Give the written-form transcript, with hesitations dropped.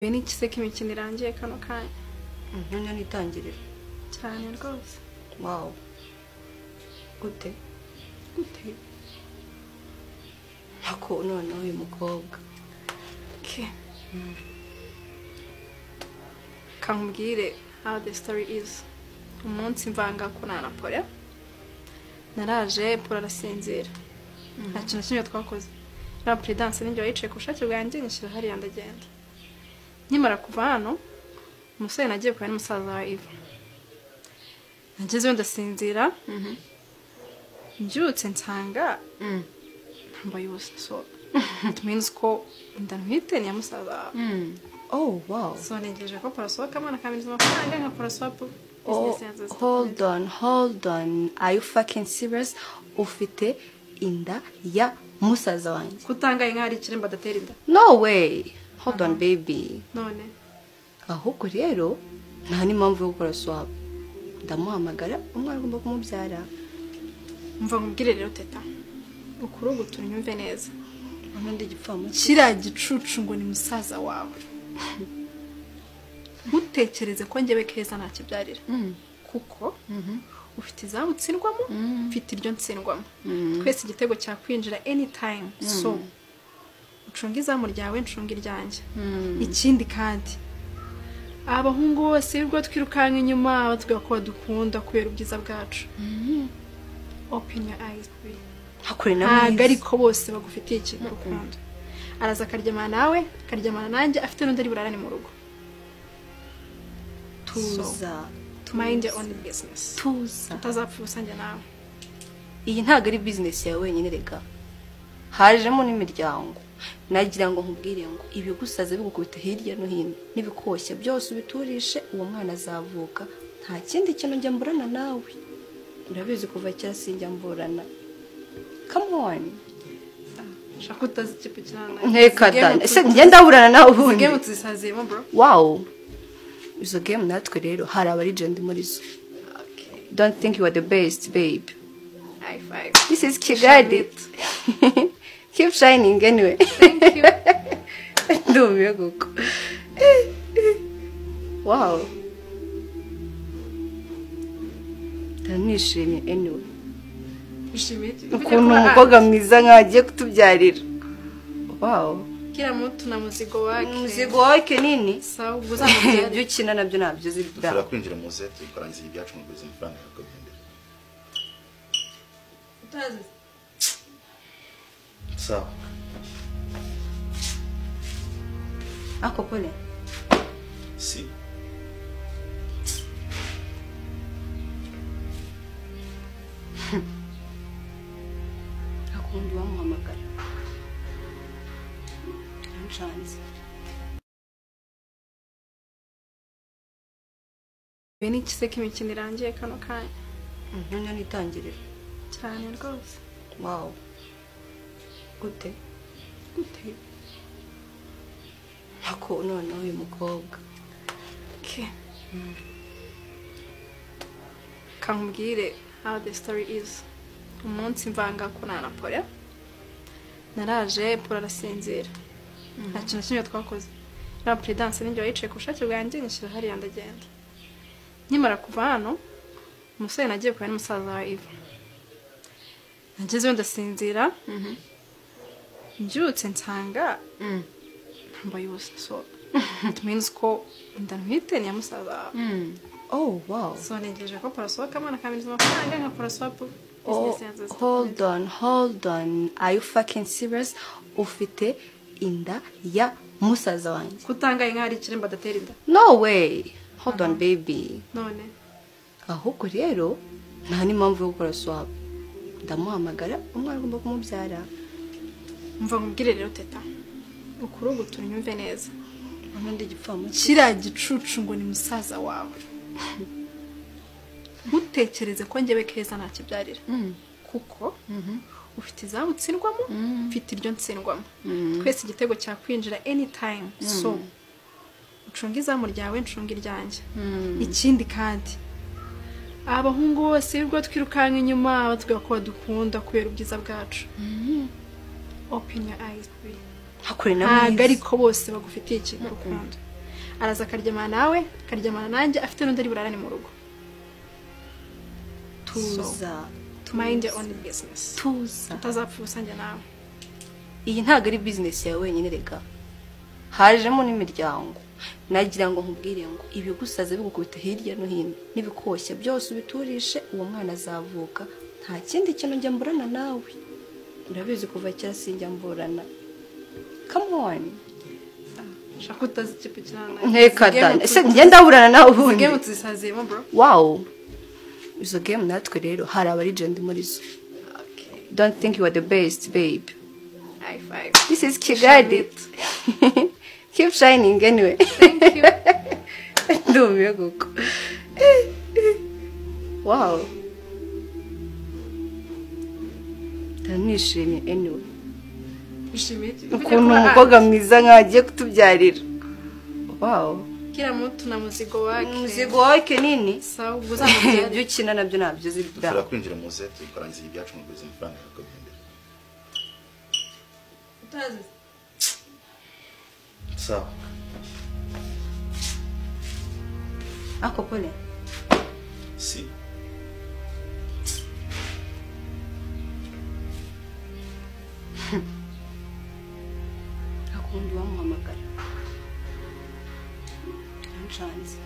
N'iki se ko imikino irangiye kano kanya? Noneho nitangirira. Cyane rwose. Wow. Gute? Gute? Ako noneho uyu mukobwa. Okay. Kankubwire how the story is. Umunsi mvanga ko na Paul. Naraje Paul arasinzira. Nta kintu kimwe twakoze. Na Prudence ninjye wayicaye ku bushake bwanjye nishyira hariya ndagenda. Nkimara kuva hano umusore nagiye kubana n'umusaza wa Eva. Nagezeyo ndasinzira. Mbyutse nsanga ntambaye ubusa, so it means ko inda ntwite ni ya musaza wawe. Oh wow. So ntegereje ko Paul asohoka amana akamiriza amafaranga nkakora swap. Oh, hold on, hold on. Are you fucking serious? Ufite inda ya musaza wanjye. Kutangaye nk'aho ari ikiremba adatera inda. No way. Hold on baby. None. Ahubwo rero nta n'impamvu yo gukora swap. Ndamuhamagara umwana agomba kumubyara. Umva nkubwire rero teta. Ukuri unyumve neza. Ubundi igipfamu kiriya gicucu ngo ni musaza wawe. Ntutekereze ko njyewe Keza ntakibyarira. Kuko ufite izamu utsindwamo, mfite iryo ntsindwamo. Twese igitego cyakwinjira anytime. So ucunga izamu ryawe ncunga iryanjye. Ikindi kandi abahungu bose ubwo twirukanka inyuma batubwira ko badukunda kubera ubwiza bwacu. Open your eyes baby. Ntabwo ariko bose bagufitiye ikintu urukundo. Araza akaryamana nawe, akaryamana nanjye, afite n'undi ari burarane mu rugo. Tuza. Mind your own business. Tuza. Utazapfa ubusange nawe. Iyi ntabwo ari business yawe wenyine rega. Hajemo n'imiryango. Nagira ngo nkubwire ngo ibigusaze bigukubita hirya no hino n'ibikoshya byose ubiturishe, uwo mwana azavuka nta kindi kintu njya mburana nawe. Urabizi kuva kera sinjya mburana. Come on. Shaka utazi ikipe cyane. Nteka da. Ese ngenda burana nawe ubundi. Game tuzisaziyemo bro. Wow. Izo game natwe rero hari aba legend muri zo. Okay. Don't think you are the best babe. High five. This is Kigali. Keep shining anyway. Thank you. Ndumiwe koko. Wow. Ndanishimye anyway. Ushimiye ukuntu umukobwa mwiza nkagiye kutubyarira. Wow. Kila mtu na muzigo wake. Muzigo wake nini? Sawa uzamubyara. Ibyo ukina nabyo nabyo zibda. Dushobora kwinjira mu ze tukarangiza ibyacu mu buzima amafaranga akagendera. Utazi. Sawa. Ako pole. Si. Akundi wamuhamagara. Anshanze. N'iki se ko imikino irangiye kano kanya? Noneho nitangirira. Cyane rwose. Wow. Gute? Gute? Ako noneho uyu mukobwa. Okay. Kankubwire how the story is. Umunsi mvanga ko na Paul. Naraje Paul arasinzira. Nta kintu kimwe twakoze. Na Prudence ninjye wayicaye ku bushake bwanjye nishyira hariya ndagenda. Nkimara kuva hano umusore nagiye kubana n'umusaza wa Eva. Nagezeyo ndasinzira. Mbyutse nsanga ntambaye ubusa, so it means ko inda ntwite ni ya musaza wawe. Oh wow. So ntegereje ko Paul asohoka amana akamiriza amafaranga nkakora swap. Oh, hold on, hold on. Are you fucking serious? Ufite inda ya musaza wanjye. Kutangaye nk'aho ari ikiremba adatera inda. No way. Hold on baby. None. Ahubwo rero nta n'impamvu yo gukora swap. Ndamuhamagara umwana agomba kumubyara. Umva nkubwire rero teta. Ukuri unyumve neza. Ubundi igipfamu kiriya gicucu ngo ni musaza wawe. Ntutekereze ko njyewe Keza ntakibyarira. Kuko ufite izamu utsindwamo, mfite iryo ntsindwamo. Twese igitego cyakwinjira anytime. So ucunga izamu ryawe ncunga iryanjye. Ikindi kandi abahungu bose ubwo twirukanka inyuma batubwira ko badukunda kubera ubwiza bwacu. Open your eyes baby. Ntabwo ariko bose bagufitiye ikintu urukundo. Araza akaryamana nawe, akaryamana nanjye, afite n'undi ari burarane mu rugo. Tuza. Mind your own business. Tuza. Utazapfa ubusange nawe. Iyi ntabwo ari business yawe wenyine rega. Hajemo n'imiryango. Nagira ngo nkubwire ngo ibigusaze bigukubita hirya no hino n'ibikoshya byose ubiturishe, uwo mwana azavuka nta kindi kintu njya mburana nawe. Urabizi kuva kera sinjya mburana. Come on. Shaka utazi ikipe cyane. Nteka da. Ese njye ndaburana nawe ubundi. Game tuzisaziyemo bro. Wow. Izo game natwe rero hari aba legend muri zo. Okay. Don't think you are the best, babe. High five. This is Kigali. Keep shining anyway. Thank you. Ndumiwe koko. Wow. Ndanishimye anyway. Bishimiye iki? Ukuntu umukobwa mwiza nkawe agiye kutubyarira. Wow. Kila mtu na mzigo wake. Mzigo wake nini? Sawa, ubwo uzamubyarira. Ibyo ukina nabyo ntabyo uzi. Dushobora kwinjira mu ze tukarangiza ibyacu mu buzima amafaranga akagendera. Utazi. Sawa. Ako pole. Si. Akundi wamuhamagara. Anshanze.